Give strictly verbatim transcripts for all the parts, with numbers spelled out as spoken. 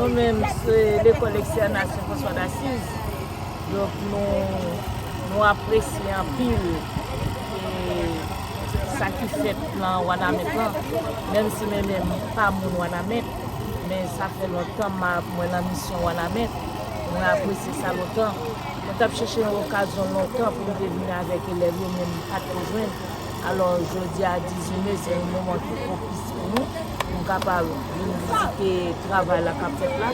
Nou menm, se lekòl ekstènal Sen Franswa Dasiz. Donk, nou, nou apresye anpil, e, sa ki fèt nan Wanament lan. Menm si mwen menm pa moun Wanament, men sa fè lontan m ap, mwen nan misyon Wanament. Mwen apresye sa lontan. Mwen t ap chèche yon okazyon lontan pou m te vini avèk elèv yo, men m pa t ko jwenn. Alò, jodi a, dizuit me, se yon moman ki pwopis pou nou, pou nou kapab vin vizite travay la k ap fèt la.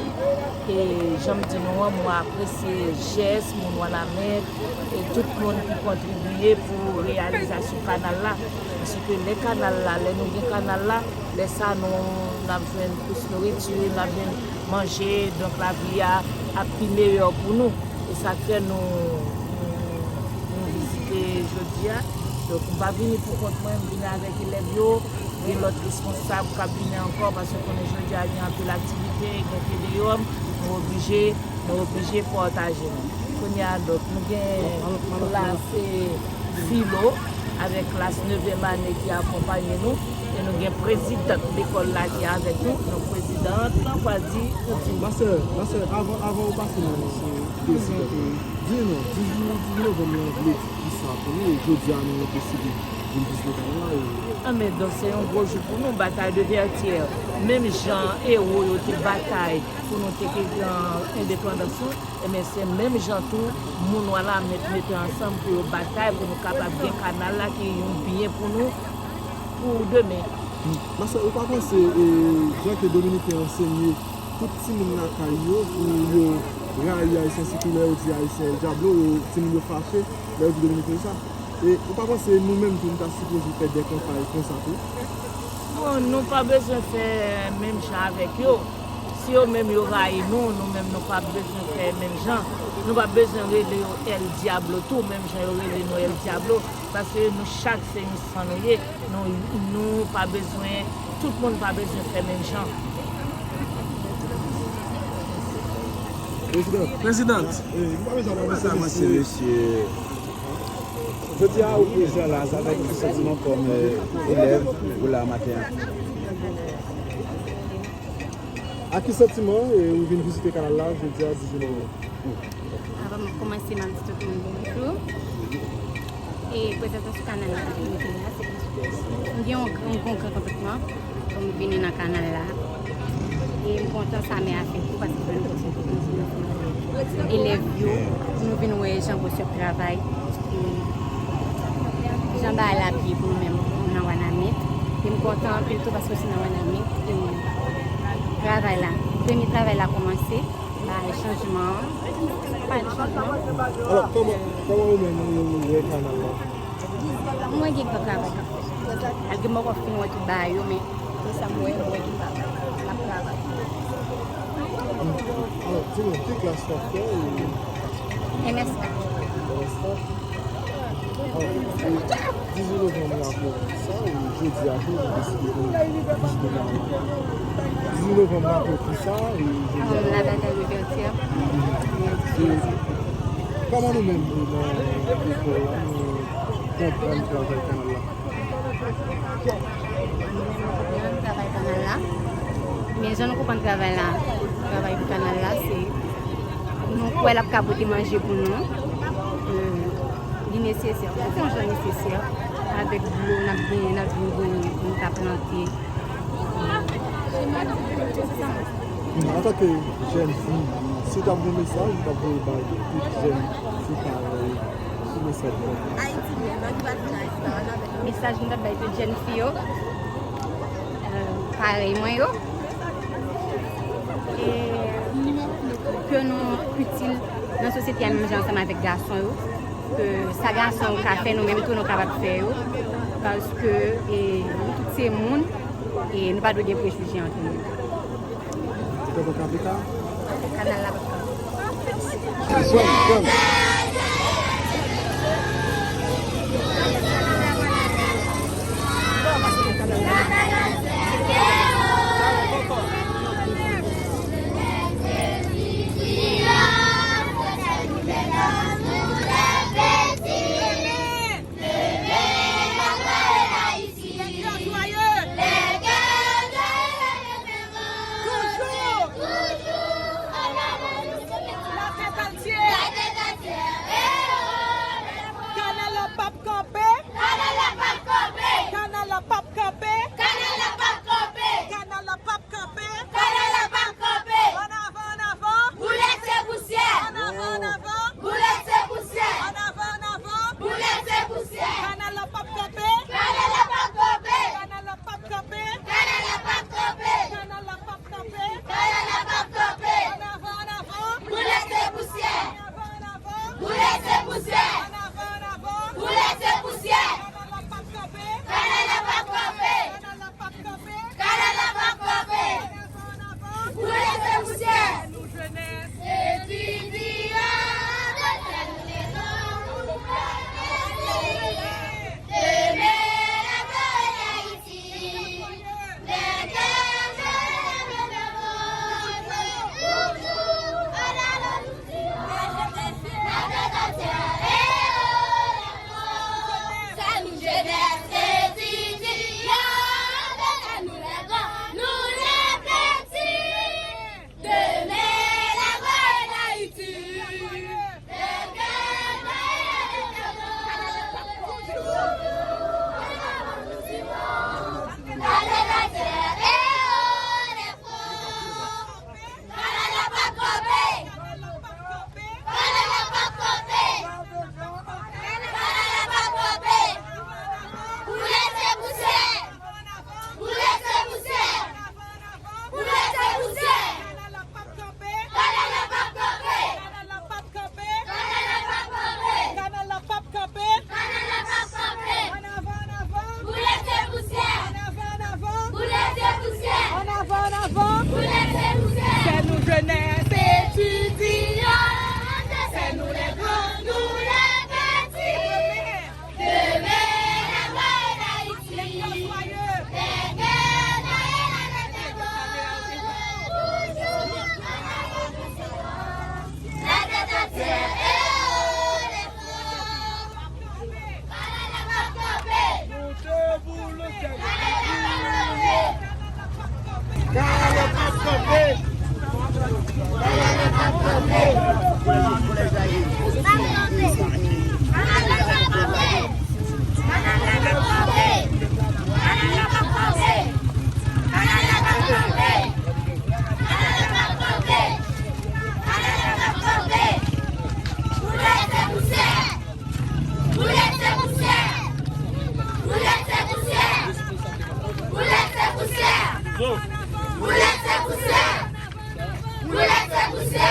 E jan m di nou an, mwen apresye jès moun Wanament e tout moun ki kontribiye pou reyalizasyon kanal la. Paske lè kanal la, lè nou gen kanal la, lè sa nou, n ap jwenn plis nouriti, n ap jwenn manje, donk lavi a ap pi meyè pou nou. E sa k fè nou, nou, nou vizite jodi a. Donk, m pa vini pou kont mwen, m vini avèk elèv yo. Gen lòt responsab k ap vini ankò, paske konnen jodi a gen anpil aktivite, gen tedeyòm, nou oblije, nou oblije pataje nou. Kounye a, donk, nou gen klas, e, filo avèk klas nevyèm ane ki akonpaye nou. E nou gen prezidant lekòl la ki avèk nou. Donk, prezidant lan pral di yon ti mo. Ma sè, ma sè, avan, avan ou pase nan se prezidant, di non, dizuit, dizuit novanm lan vle di kisa pou nou, e jodi a nou deside vin vizite kanal la, e. Anben, donk, se yon gwo jou pou nou, batay de Vètyè. Menm jan ewo yo te batay pou nou te gen endepandans nou, Ebyen, se menm jan tou, moun Wanament mete ansanm pou yo batay pou nou kapab gen kanal la ki yon byen pou nou, pou demen. Ma sè, ou pa panse, e, jan ke Dominiken ansenye tout timoun lakay yo pou yo rayi Ayisyen, sitou lè yo di Ayisyen El Diablo, yo, timoun yo fache lè yo di Dominiken sa? E ou pa panse nou menm tou nou ta sipoze fè de kanpay konsa tou? Bon, nou pa bezwen fè menm jan avèk yo. Si yo menm yo rayi nou, nou menm nou pa bezwen fè menm jan. Nou pa bezwen rele yo El Diablo tou, menm jan yo rele nou El Diablo. Paske nou chak se yon san nou ye. Nou, nou pa bezwen, tout moun pa bezwen fè menm jan. Prezidant. Prezidant. Sa, mesye, mesye. Jodi a, ou prezan la, sa avèk ki santiman kòm, eh, elèv ou la maten an? Ak ki santiman, eh, ou vin vizite kanal la jodi a, dizuit novanm? Avan m kòmanse, m ap di tout moun bonjou. E prezantasyon kanal la, m te la, se paske m gen yon gran, yon gran kontantman pou m vini nan kanal la. E m kontan sa mè a fè tou, paske l ban nou opòtinite pou nou vin ansanm avèk elèv yo, pou nou vin wè jan bòs yo ap travay, e jan bagay la ap ye pou nou menm nan Wanament. E m kontan anpil tou, paske se nan Wanament, e travay la, premye travay la kòmanse. Bay chanjman. Bay chanjman. Alò, kòman, kòman ou menm ou wè kanal la? Mwen gen gran travay k ap fèt. Malgre m poko fin wè tout bagay yo, men se sa m wè, m wè gen bagay. N ap travay. Alò, di mwen, ki klas w ap fè? M S A. M S A? Alò, e dizuit novanm la pou kisa, e jodi a tou, nou deside pou vizite kanal la. Dizuit novanm la pou kisa, e jodi a tou. La batay de Vètyè. E kòman nou menm, e nan lekòl la, nou konprann travay kanal la? Nou konprann travay kanal la. Men jan nou konprann travay la, travay pou kanal la, se nou kwè l ap ka pote manje pou nou. E, li nesesè. Se yon jan nesesè. Avèk dlo, n ap gen, n ap vin gen pou nou ka plante. Antanke jèn fi, si w t ap gen yon mesaj ou t ap voye bay tout jèn fi parèy, ki mesaj ou t ap bay? Mesaj m t ap bay tout jèn fi yo, eh, parèy mwen yo, e ke nou itil nan sosyete a menm jan ansanm avèk gason yo, ke sa gason yo ka fè, nou menm tou nou kapab fè yo, paske, e, nou tout se moun, e nou pa dwe gen prejije ant nou. Ou kontan kanpe ka? Kanal la p ap kanpe. Pran, pran. Se